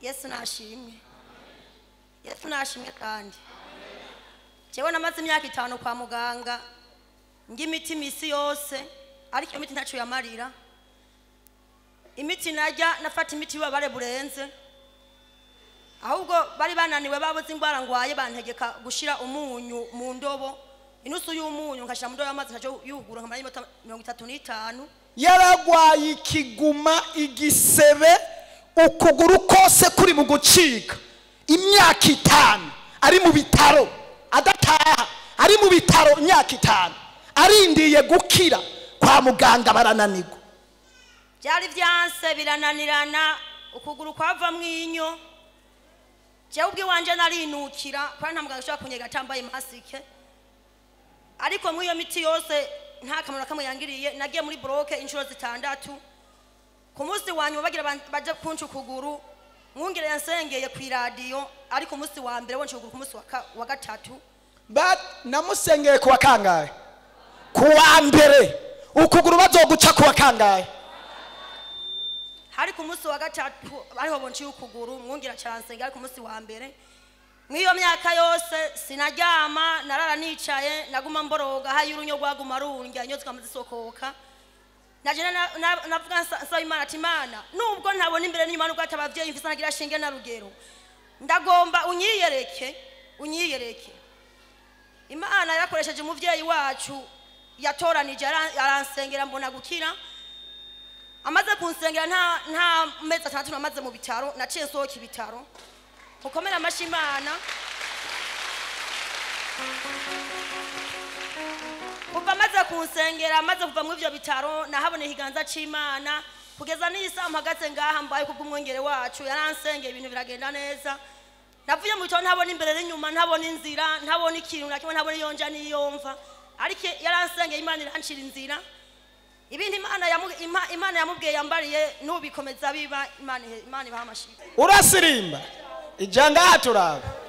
Yesu nashimwe. Yesu nashimwe kandi. Jewe namaze imyaka 5 kwa muganga ngimiti imisi yose, ariko iyo miti ntaco yamarira. Imiti najya nafata imiti y'ububabare burenze, ahubwo bari bananiwe babuze ingwara ngwaye, bantegeka gushira umunyu mu ndobo, inusu y'umunyu nkashira mu ndobo y'amazi nkaco yugura nkamara iminota 35. Yaragwaye ikiguma, igisebe, ukuguru kose kuri mu gucika. Imyaka 5 ari mu bitaro adataha, ari mu bitaro imyaka 5 arindiye gukira, kwa muganga barananirwa. Byari byanse birananirana, ukuguru kwava mwinyo. Jewe ubwiwanje narinukira kwa nta muganga ashobora kunyega atambaye masike, ariko muri iyo miti yose nta kamaro kamwe yangiriye. Nagiye muri bloke inshuro 6. Ku munsi wa nyuma bagira baje kunca ukuguru, mwungere yansengeye ku iradiyo, ariko umunsi wa mbere wonca ukuguru, ku munsi wa gatatu. Namusengeye kuwa kangahe? Kuwa mbere. Ukuguru bazoguca kuwa kangahe? Hari ku munsi wa gatatu ariho bonci ukuguru, mwungira cyaransenga, ariko umunsi wa mbere. Mw'iyo myaka yose sinaryama, narara nicaye, naguma mboroga, hayi urunyo rwaguma rundya, inyo zikama zisokoka. Naje navuga nsaba Imana ati Imana, nubwo ntabona imbere n'inyuma, nubwo atabavyeyi mfise nagira shinge na rugero, ndagomba unyiyereke, unyiyereke. Imana yarakoresheje umuvyeyi wacu yatoranije, aransengera mbona gukira. Amaze kunsengera nta mezi 6 namaze mu bitaro, naciye nsohoka ibitaro. Mukomere amashi Imana. Kuva amaze kunsengera, amaze kuva mu ivyo bitaro, nahabona ikiganza c'Imana kugeza n'isaha mpagaze ngaha mbaye kubw'umwongere wacu. Yaransengeye ibintu biragenda neza. Navuye mu bitaro ntabona imbere n'inyuma, ntabona inzira, ntabona ikintu na kimwe, ntabona iyo nja n'iyo mva, ariko yaransengeye Imana irancira inzira. Ibindi Imana yamubwiye yambariye nubikomeza biba. Imana ibaha amashimwe. Urasirimba ijanga turaba.